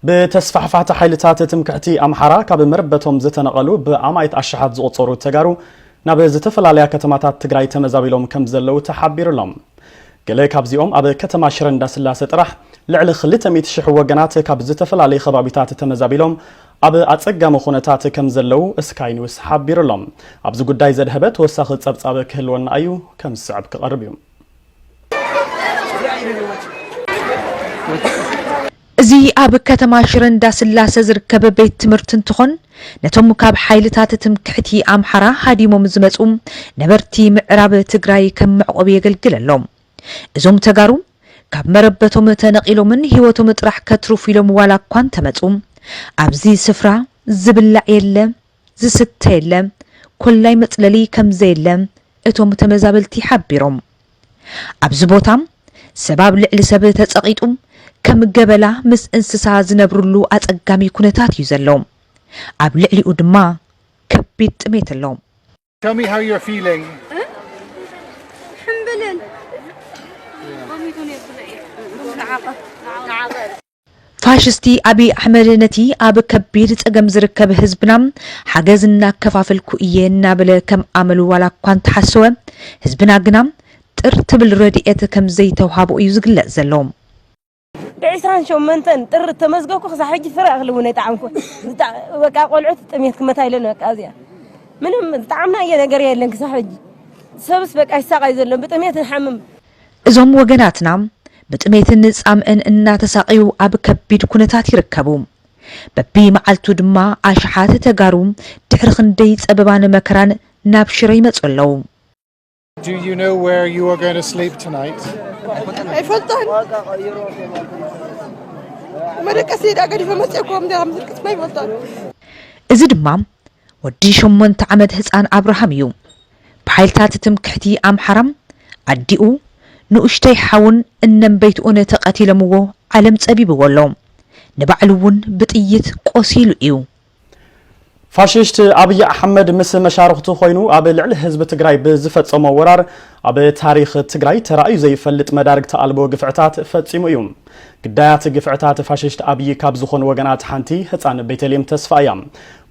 ብተስፋሕፋሕቲ ሓይልታት ትምክሕቲ ኣምሓራ ካብ መረበቶም ዝተነቐሉ ብኣማኢት ኣሽሓት ዝቑጸሩ ተጋሩ ናብ ዝተፈላለያ ከተማታት ትግራይ ተመዛቢሎም ከም ዘለዉ ተሓቢሩ ኣሎ። ገለ ካብዚኦም ኣብ ከተማ ሽረ እንዳስላሰ ጥራሕ ልዕሊ ክልተ ሚእቲ ሽሕ ወገናት ካብ ዝተፈላለዩ ከባቢታት ተመዛቢሎም ኣብ ኣጸጋሚ ኩነታት ከም ዘለዉ ስካይ ኒውስ ሓቢሩ ኣሎ። ኣብዚ ጉዳይ ዘድሀበ ተወሳኺ ጸብጻብ ክህልወና እዩ፣ ከም ዝስዕብ ክቐርብ እዩ። እዚ ኣብ ከተማ ሽረ እንዳስላሰ ዝርከብ ቤት ትምህርቲ እንትኾን፣ ነቶም ካብ ሓይልታት ትምክሕቲ ኣምሓራ ሃዲሞም ዝመፁ ነበርቲ ምዕራብ ትግራይ ከም መዕቆቢ የገልግል ኣሎ። እዞም ተጋሩ ካብ መረበቶም ተነቒሎምን ህይወቶም ጥራሕ ከትርፉ ኢሎም ዋላ እኳ እንተመፁ፣ ኣብዚ ስፍራ ዝብላዕ የለ፣ ዝስተ የለ፣ ኮላይ መፅለሊ ከም ዘየለ እቶም ተመዛበልቲ ሓቢሮም። ኣብዚ ቦታ ሰብ ኣብ ልዕሊ ሰብ ተፀቒጡ ከም ገበላ ምስ እንስሳ ዝነብርሉ ኣፀጋሚ ኩነታት እዩ ዘሎ። ኣብ ልዕሊኡ ድማ ከቢድ ጥሜት ኣሎ። Tell me how you're feeling. ሕምብልን ፋሽስቲ ኣብይ ኣሕመድ ነቲ ኣብ ከቢድ ጸገም ዝርከብ ህዝብና ሓገዝ እናከፋፈልኩ እየ እናበለ ከም ኣመሉ ዋላ እኳ እንተሓሰወ፣ ህዝብና ግና ጥር ትብል ረድኤት ከም ዘይተውሃቦ እዩ ዝግለጽ ዘሎ። ብዕስራን ሸሞንተን ጥሪ ተመዝገብኩ ክሳብ ሕጂ ፍረ እኽሊ እውን ኣይጠዓምኩ። በቃ ቆልዑት ጥሜት ክመታ ኢለን በቃ እዚኣ ምንም ዝጠዓምናዮ ነገር የለን ክሳብ ሕጂ። ሰብስ በቃ ይሳቐይ ዘሎ ብጥሜት ንሓምም። እዞም ወገናትና ብጥሜትን ጻምእን እናተሳቐዩ ኣብ ከቢድ ኩነታት ይርከቡ። በቢመዓልቱ ድማ ኣሽሓት ተጋሩ ድሕሪ ክንደይ ጸበባን መከራን ናብ ሽረ ይመጹ ኣለዉ። Do you know where you are going to sleep tonight? ኣይፈልጦን። መደቀሲ ኢዳ ገዲፈ መፅእኩም ዲኹም ዝልቅስ ኣይፈልጦን። እዚ ድማ ወዲ ሸሞንተ ዓመት ህፃን ኣብርሃም እዩ። ብሓይልታት ትምክሕቲ ኣምሓራ ኣዲኡ ንኡሽተይ ሓውን እነንበይትኡን ተቐቲሎምዎ ዓለም ጸቢብዎ ኣሎ። ንባዕሉ እውን ብጥይት ቆሲሉ እዩ። ፋሽስት ኣብይ ኣሕመድ ምስ መሻርኽቱ ኮይኑ ኣብ ልዕሊ ህዝቢ ትግራይ ብዝፈጸሞ ወራር ኣብ ታሪኽ ትግራይ ተራእዩ ዘይፈልጥ መዳርግቲ ኣልቦ ግፍዕታት ፈጺሙ እዩ። ግዳያት ግፍዕታት ፋሽስት ኣብይ ካብ ዝኾኑ ወገናት ሓንቲ ህፃን ቤተልሔም ተስፋ እያ።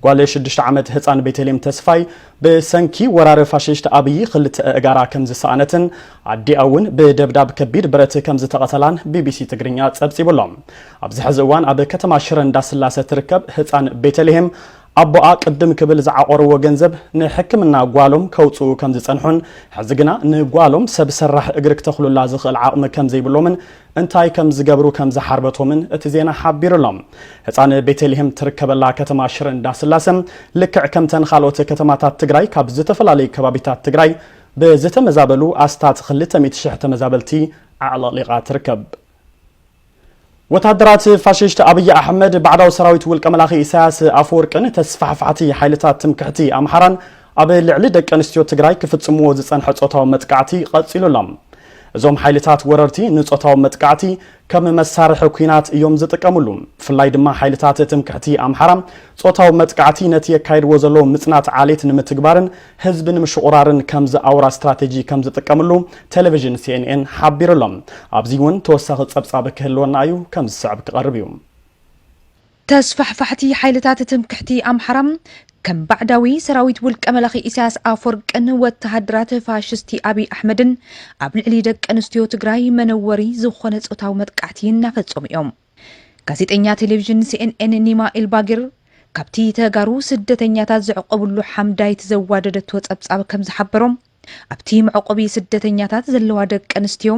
ጓል ሽዱሽተ ዓመት ህፃን ቤተልሔም ተስፋይ ብሰንኪ ወራር ፋሽስት ኣብይ ክልተ ኣእጋራ ከም ዝሰኣነትን ኣዲኣ እውን ብደብዳብ ከቢድ ብረት ከም ዝተቐተላን ቢቢሲ ትግርኛ ጸብጺቡ ኣሎ። ኣብዚ ሕዚ እዋን ኣብ ከተማ ሽረ እንዳስላሰ ትርከብ ህፃን ቤተልሔም ኣቦኣ ቅድም ክብል ዝዓቆርዎ ገንዘብ ንሕክምና ጓሎም ከውፅኡ ከም ዝፀንሑን ሕዚ ግና ንጓሎም ሰብ ሰራሕ እግሪ ክተኽሉላ ዝኽእል ዓቕሚ ከም ዘይብሎምን እንታይ ከም ዝገብሩ ከም ዝሓርበቶምን እቲ ዜና ሓቢሩ ኣሎ። ህፃን ቤተልሔም ትርከበላ ከተማ ሽረ እንዳስላሰ ልክዕ ከምተን ካልኦት ከተማታት ትግራይ ካብ ዝተፈላለዩ ከባቢታት ትግራይ ብዝተመዛበሉ ኣስታት ክልተ ሚእቲ ሽሕ ተመዛበልቲ ኣዕለቕሊቓ ትርከብ። ወታደራት ፋሽስት ኣብይ ኣሕመድ ባዕዳዊ ሰራዊት ውልቀ መላኺ ኢሳያስ ኣፈወርቅን ተስፋሕፋሕቲ ሓይልታት ትምክሕቲ ኣምሓራን ኣብ ልዕሊ ደቂ ኣንስትዮ ትግራይ ክፍጽምዎ ዝጸንሐ ጾታዊ መጥቃዕቲ ቀጺሉ ኣሎ። እዞም ሓይልታት ወረርቲ ንጾታዊ መጥቃዕቲ ከም መሳርሒ ኲናት እዮም ዝጥቀምሉ። ብፍላይ ድማ ሓይልታት ትምክሕቲ ኣምሓራ ጾታዊ መጥቃዕቲ ነቲ የካይድዎ ዘለዉ ምጽናት ዓሌት ንምትግባርን ህዝቢ ንምሽቑራርን ከምዚ ኣውራ ስትራቴጂ ከም ዝጥቀምሉ ቴሌቪዥን ሲኤንኤን ሓቢሩ ኣሎ። ኣብዚ እውን ተወሳኺ ጸብጻብ ክህልወና እዩ፣ ከም ዝስዕብ ክቐርብ እዩ። ተስፋሕፋሕቲ ሓይልታት ትምክሕቲ ኣምሓራ ከም ባዕዳዊ ሰራዊት ውልቀ መላኺ ኢሳያስ ኣፈወርቅን ወተሃደራት ፋሽስቲ ኣብይ ኣሕመድን ኣብ ልዕሊ ደቂ ኣንስትዮ ትግራይ መነወሪ ዝኾነ ጾታዊ መጥቃዕቲ እናፈጸሙ እዮም። ጋዜጠኛ ቴሌቪዥን ሲኤንኤን ኒማ ኤልባጊር ካብቲ ተጋሩ ስደተኛታት ዘዕቆብሉ ሓምዳይት ዘዋደደቶ ጸብጻብ ከም ዝሓበሮ፣ ኣብቲ መዕቆቢ ስደተኛታት ዘለዋ ደቂ ኣንስትዮ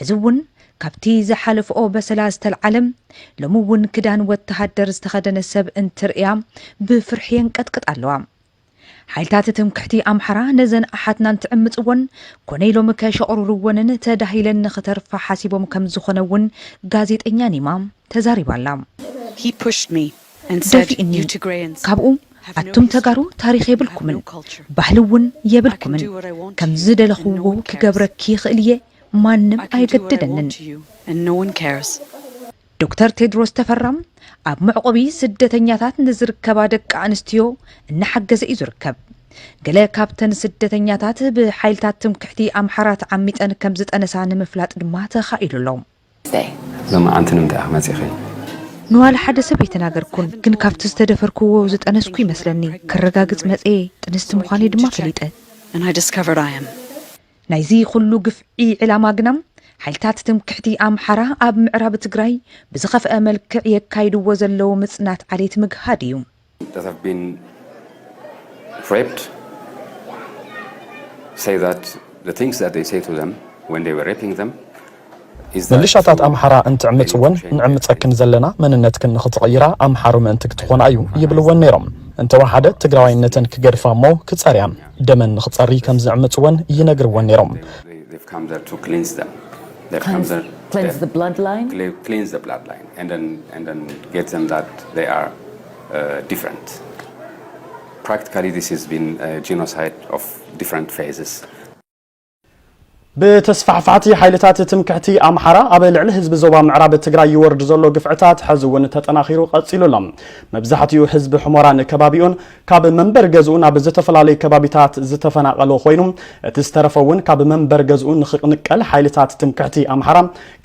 ሕዚ እውን ካብቲ ዝሓለፍኦ በሰላ ዝተልዓለ ሎሚ እውን ክዳን ወተሃደር ዝተኸደነ ሰብ እንትርእያ ብፍርሒ የንቀጥቅጥ ኣለዋ። ሓይልታት ትምክሕቲ ኣምሓራ ነዘን ኣሓትና እንትዕምፅወን ኮነ ኢሎም ከሸቑርርወንን ተዳሂለን ንኽተርፋ ሓሲቦም ከም ዝኾነ እውን ጋዜጠኛ ኒማ ተዛሪባ ኣላ። He pushed me and said, ደፊእኒ። "You Tigrayans ካብኡ have no ኣቱም history, ተጋሩ ታሪኽ have የብልኩምን፣ no culture. ባህሊ እውን I can የብልኩምን፣ do what I want to ከም you, ዝደለኽዎ and no one cares." ክገብረኪ ይኽእል እየ፣ ማንም I can do what I ኣይገድደንን። Want to you, and no one cares. ዶክተር ቴድሮስ ተፈራ ኣብ መዕቆቢ ስደተኛታት ንዝርከባ ደቂ ኣንስትዮ እናሓገዘ እዩ ዝርከብ። ገለ ካብተን ስደተኛታት ብሓይልታት ትምክሕቲ ኣምሓራ ተዓሚፀን ከም ዝጠነሳ ንምፍላጥ ድማ ተኻኢሉ ኣሎ። ሎማዓንቲ ንምንታይ ኢኺ መፂኺ? ንዋላ ሓደ ሰብ ኣይተናገርኩን፣ ግን ካብቲ ዝተደፈርክዎ ዝጠነስኩ ይመስለኒ። ከረጋግጽ መጽየ፣ ጥንስቲ ምዃነይ ድማ ፈሊጠ። And I discovered I am. ናይዚ ኩሉ ግፍዒ ዕላማ ግና፣ ሓይልታት ትምክሕቲ ኣምሓራ ኣብ ምዕራብ ትግራይ ብዝኸፍአ መልክዕ የካይድዎ ዘለዉ ምጽናት ዓሌት ምግሃድ እዩ። that have been raped say that the things that they say to them when they were raping them is that ምልሻታት ኣምሓራ እንትዕምፅወን፣ ንዕምፀክን ዘለና መንነትክን ንኽትቕይራ ኣምሓሩ ምእንቲ ክትኾና እዩ ይብልወን ነይሮም። እንተወሓደ ትግራዋይነተን ክገድፋ እሞ ክፀርያ፣ ደመን ንኽፀሪ ከም ዝዕምፅወን ይነግርወን ነይሮም። They- they've come there to cleanse them. They've come Cleanse, there cleanse they've the bloodline. cle- cleanse the bloodline and then and then get them that they are uh, different. Practically, this has been a genocide of different phases. ብተስፋሕፋሕቲ ሓይልታት ትምክሕቲ ኣምሓራ ኣብ ልዕሊ ህዝቢ ዞባ ምዕራብ ትግራይ ይወርድ ዘሎ ግፍዕታት ሕዚ እውን ተጠናኺሩ ቀፂሉ ኣሎ። መብዛሕትኡ ህዝቢ ሑመራን ከባቢኡን ካብ መንበር ገዝኡ ናብ ዝተፈላለዩ ከባቢታት ዝተፈናቐለ ኮይኑ፣ እቲ ዝተረፈ እውን ካብ መንበር ገዝኡ ንኽንቀል ሓይልታት ትምክሕቲ ኣምሓራ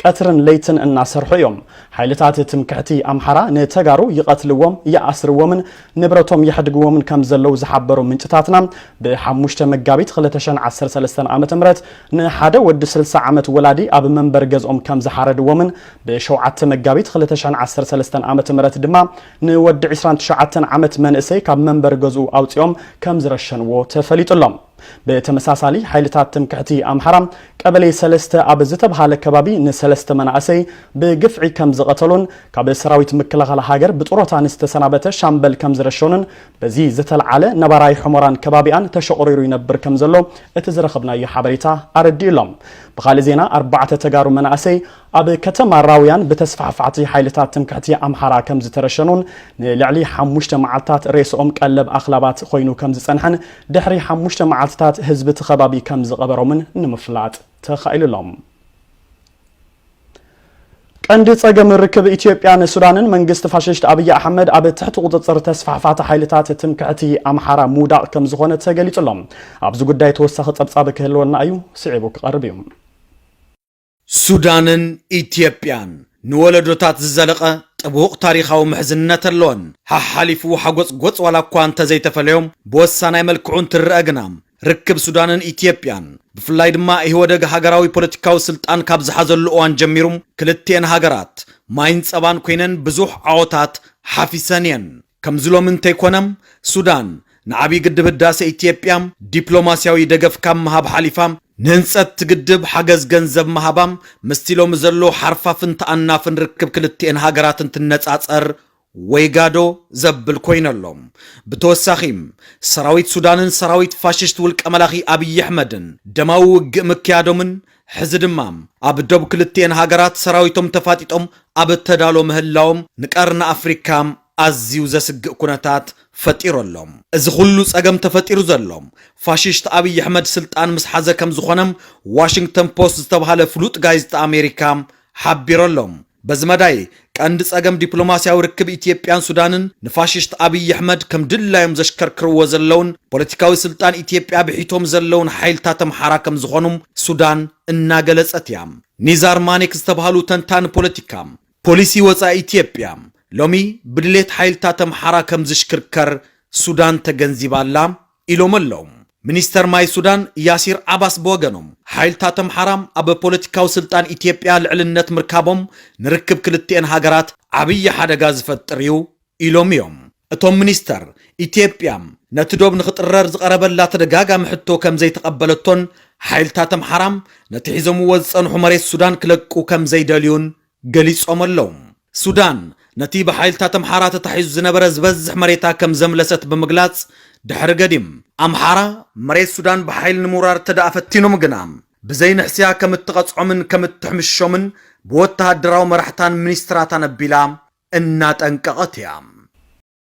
ቀትርን ለይትን እናሰርሑ እዮም። ሓይልታት ትምክሕቲ ኣምሓራ ንተጋሩ ይቐትልዎም፣ ይኣስርዎምን ንብረቶም የሕድግዎምን ከም ዘለዉ ዝሓበሩ ምንጭታትና፣ ብሓሙሽተ መጋቢት ክልተ ሽሕን ዓሰርተ ሰለስተን ዓመተ ምህረት ንሓደ ወዲ ስልሳ ዓመት ወላዲ ኣብ መንበር ገዝኦም ከም ዝሓረድዎምን ብሸውዓተ መጋቢት ክልተ ሽሕን ዓሰርተ ሰለስተን ዓመተ ምህረት ድማ ንወዲ ዕስራን ትሽዓተን ዓመት መንእሰይ ካብ መንበር ገዝኡ ኣውፂኦም ከም ዝረሸንዎ ተፈሊጡ ኣሎ። ብተመሳሳሊ ሓይልታት ትምክሕቲ ኣምሓራ ቀበሌ ሰለስተ ኣብ ዝተብሃለ ከባቢ ንሰለስተ መናእሰይ ብግፍዒ ከም ዝቐተሉን ካብ ሰራዊት ምክልኻል ሃገር ብጡረታ ንዝተሰናበተ ሻምበል ከም ዝረሸኑን በዚ ዝተልዓለ ነባራይ ሑመራን ከባቢኣን ተሸቑሪሩ ይነብር ከም ዘሎ እቲ ዝረኸብናዮ ሓበሬታ ኣረዲኡ ኣሎ። ብኻልእ ዜና ኣርባዕተ ተጋሩ መናእሰይ ኣብ ከተማ ራውያን ብተስፋሕፋሕቲ ሓይልታት ትምክሕቲ ኣምሓራ ከም ዝተረሸኑን ንልዕሊ ሓሙሽተ መዓልትታት ሬስኦም ቀለብ ኣኽላባት ኮይኑ ከም ዝጸንሐን ድሕሪ ሓሙሽተ መዓልትታት ህዝቢ እቲ ከባቢ ከም ዝቐበሮምን ንምፍላጥ ተኻኢሉ ኣሎ። ቀንዲ ጸገም ርክብ ኢትዮጵያን ሱዳንን መንግስቲ ፋሽስት ኣብይ ኣሕመድ ኣብ ትሕቲ ቁጽጽር ተስፋሕፋሕቲ ሓይልታት ትምክሕቲ ኣምሓራ ምውዳቕ ከም ዝኾነ ተገሊጹ ኣሎ። ኣብዚ ጉዳይ ተወሳኺ ጸብጻብ ክህልወና እዩ፣ ስዒቡ ክቐርብ እዩ። ሱዳንን ኢትዮጵያን ንወለዶታት ዝዘለቐ ጥቡቕ ታሪኻዊ ምሕዝነት ኣለወን። ሓሓሊፉ ሓጎጽጎጽ ዋላ እኳ እንተዘይተፈለዮም፣ ብወሳናይ መልክዑ እንትረኣ ግና ርክብ ሱዳንን ኢትዮጵያን፣ ብፍላይ ድማ ኢህወደግ ሃገራዊ ፖለቲካዊ ስልጣን ካብ ዝሓዘሉ እዋን ጀሚሩ፣ ክልቲኤን ሃገራት ማይን ጸባን ኮይነን ብዙሕ ዓወታት ሓፊሰን እየን። ከምዚ ሎሚ እንተይኮነ፣ ሱዳን ንዓብዪ ግድብ ህዳሰ ኢትዮጵያ ዲፕሎማስያዊ ደገፍ ካብ ምሃብ ሓሊፋ፣ ንህንጸት እቲ ግድብ ሓገዝ ገንዘብ ምሃባ ምስቲ ሎሚ ዘሎ ሓርፋፍን ተኣናፍን ርክብ ክልቲኤን ሃገራት እንትነጻጸር ወይ ጋዶ ዘብል ኮይነሎም። ብተወሳኺ፣ ሰራዊት ሱዳንን ሰራዊት ፋሽስት ውልቀ መላኺ ኣብይ ኣሕመድን ደማዊ ውግእ ምክያዶምን፣ ሕዚ ድማ ኣብ ዶብ ክልቲኤን ሃገራት ሰራዊቶም ተፋጢጦም ኣብ ተዳሎ ምህላዎም ንቀርኒ ኣፍሪካ ኣዝዩ ዘስግእ ኩነታት ፈጢሩ ኣሎ። እዚ ኩሉ ጸገም ተፈጢሩ ዘሎ ፋሽስት ኣብይ ኣሕመድ ስልጣን ምስ ሓዘ ከም ዝኾነ ዋሽንግተን ፖስት ዝተባህለ ፍሉጥ ጋዜጣ ኣሜሪካ ሓቢሩ ኣሎ። በዚ መዳይ ቀንዲ ጸገም ዲፕሎማስያዊ ርክብ ኢትዮጵያን ሱዳንን ንፋሽስት ኣብይ ኣሕመድ ከም ድላዮም ዘሽከርክርዎ ዘለውን ፖለቲካዊ ስልጣን ኢትዮጵያ ብሒቶም ዘለውን ሓይልታት ኣምሓራ ከም ዝኾኑ ሱዳን እናገለጸት እያ። ኒዛር ማኔክ ዝተባህሉ ተንታኒ ፖለቲካ ፖሊሲ ወጻኢ ኢትዮጵያ ሎሚ ብድሌት ሓይልታት ኣምሓራ ከም ዝሽክርከር ሱዳን ተገንዚባ ኣላ ኢሎም ኣለዉ። ሚኒስተር ማይ ሱዳን ያሲር ዓባስ ብወገኖም፣ ሓይልታት ኣምሓራ ኣብ ፖለቲካዊ ስልጣን ኢትዮጵያ ልዕልነት ምርካቦም ንርክብ ክልቲኤን ሃገራት ዓብዪ ሓደጋ ዝፈጥር እዩ ኢሎም እዮም። እቶም ሚኒስተር፣ ኢትዮጵያ ነቲ ዶብ ንኽጥረር ዝቐረበላ ተደጋጋሚ ሕቶ ከም ዘይተቐበለቶን ሓይልታት ኣምሓራ ነቲ ሒዞምዎ ዝጸንሑ መሬት ሱዳን ክለቁ ከም ዘይደልዩን ገሊጾም ኣለዉ። ሱዳን ነቲ ብሓይልታት ኣምሓራ ተታሒዙ ዝነበረ ዝበዝሕ መሬታ ከም ዘምለሰት ብምግላጽ፣ ድሕሪ ገዲም ኣምሓራ መሬት ሱዳን ብሓይሊ ንምውራር እንተደኣ ፈቲኖም ግና፣ ብዘይ ንሕስያ ከም እትቐጽዖምን ከም እትሕምሾምን ብወተሃደራዊ መራሕታን ሚኒስትራታን ኣቢላ እናጠንቀቐት እያ።